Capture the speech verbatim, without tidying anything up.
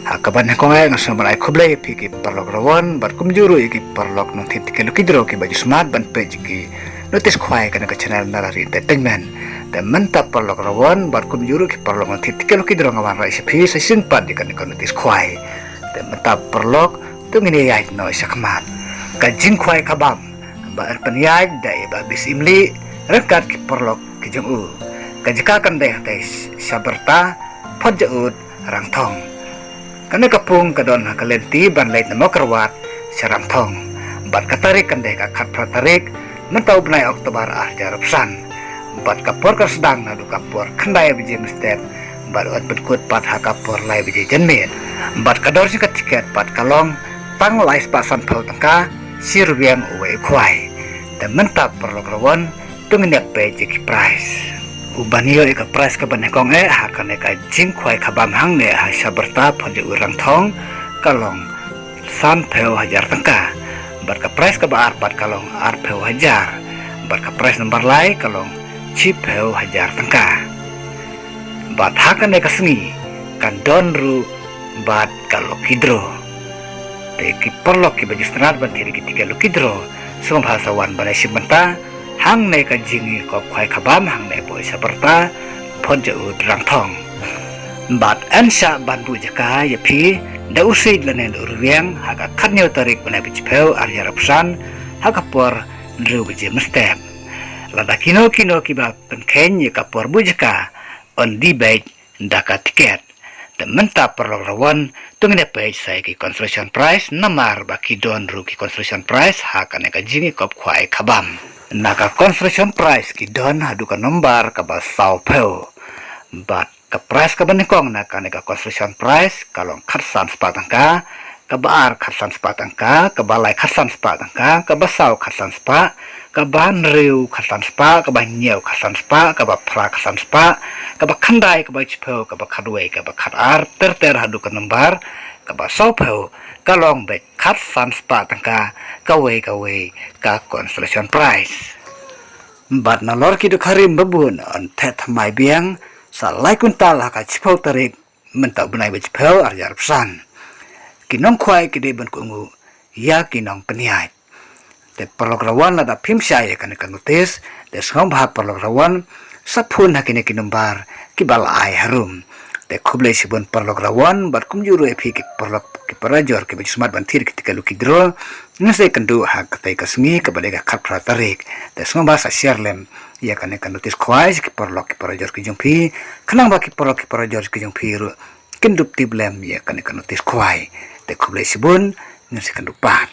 Ha kaba nyngkong eh nga sngewbha ban ai khublei ïa phi ki paralok rawon bad kumjuh ruh ïa ki paralok nongthied tiket lucky draw kiba ju smat ban peit ïa ki notice khwai kane ka channel Nalari Entertainment. Te mynta paralok rawon bad kumjuh ruh ki paralok nongthied tiket lucky draw nga wanrah sha phi sa shisien pat ïa kane ka notice khwai. Te mynta paralok to ngin ïaid noh sha khmat. Ka jingkhwai khabam ba yn pynïaid da i Bah Bis Imli ryngkat ki paralok ki jong u. Ka jaka kan dei hangtai Shabarta, Photjaud, Rangthong. Kane ka pung ka don ha ka lynti ban leit na Mawkyrwat sha Rangthong. Bad ka tarik kan dei ka khatphra tarik mynta u bnai October ar hajar arphew san. Bad ka por kan sdang naduh ka por khyndai baje mynstep bad yn pynkut pat ha ka por lai baje janmiet. Bad ka dor jong ka tiket pat ka long tang lai spah sanphew tyngka, shi rwiang uwei u khwai. Te mynta paralok rawon to ngin ïa peit ïa ki prize. Uban ïoh ïa ka prize kaba nyngkong eh ha kane ka jingkhwai khabam hangne ha Shabarta, Photjaud, Rangthong ka long sanphew hajar tyngka. Bad ka prize kaba ar pat ka long arphew hajar. Bad ka prize number lai ka long shiphew hajar tyngka. Bad ha kane ka sngi kan don ruh bad ka lucky draw. Te ki paralok kiba ju sngewtynnat ban thied ïa ki tiket lucky draw, sngewbha sa wan ban ïashim bynta hangne ka jingïakop khwai khabam hangne hapoh Shabarta, Photjaud, Rangthong. Bad yn shah ban buh jaka ïa phi da u siej lane da u rwiang ha ka khathynñiew tarik bnai ba shiphew ar hajar arphew san ha ka por hynriew baje mynstep. Lada kino kino kiba pynkheiñ ïa ka por buh jaka yn die beit da ka tiket. Te mynta paralok rawon to ngin ïa peit sa ïa ki consolation prize namar ba ki don ruh ki consolation prize ha kane ka jingïakop khwai khabam. Na ka consolation prize ki don haduh ka nombar kaba sawphew. Bad ka prize kaba nyngkong na kane ka consolation prize ka long khatsan spah tyngka, kaba ar khatsan spah tyngka, kaba lai khatsan spah tyngka, kaba saw khatsan spah, kaba hynriew khatsan spah, kaba hynñiew khatsan spah, kaba phra khatsan spah, kaba khyndai, kaba shiphew, kaba khatwei, kaba khatar, ter ter haduh ka nombar kaba sawphew, ka long beit khatsan spah tyngka kawei kawei ka consolation prize. Bad nalor ki dkhar rim ba bun yn theh thymmai biang sa lai kwintal ha ka shiphew tarik mynta u bnai ba shiphew ar hajar arphew san. Ki nongkhwai ki dei ban kohnguh ïa ki nongpynïaid. Te paralok rawon lada phim shai ïa kane ka notice, te sngewbha paralok rawon sa phone ha kine ki nombar kiba la ai harum. Te khublei shibun paralok rawon bad kumjuh ruh ïa phi ki paralok ki parajor kiba ju smat ban thied ïa ki tiket lucky draw. Ngin sa ïakynduh ha katei ka sngi kaba dei ka khatphra tarik. Te sngewbha sa share lem ïa kane ka notice khwai sha ki paralok ki parajor ki jong phi, khnang ba ki paralok ki parajor ki jong phi ruh kin dup tip lem ïa kane ka notice khwai. Te khublei shibun, ngin sa ïakynduh pat.